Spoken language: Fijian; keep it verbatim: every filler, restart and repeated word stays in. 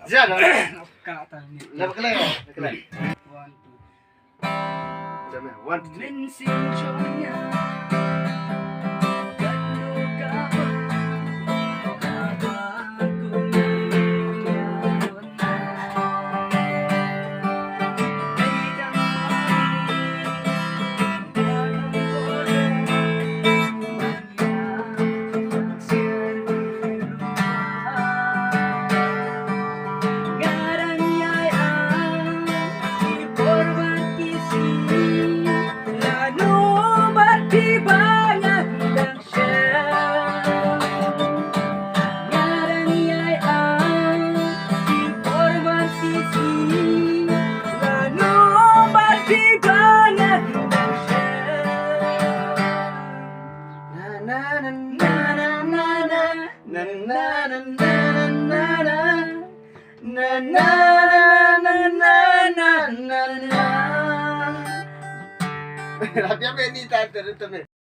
Zero. Kata ni. Leva kila, leva kila. One, two. Dame, one, two, three. Rabia me ni tata, rita me.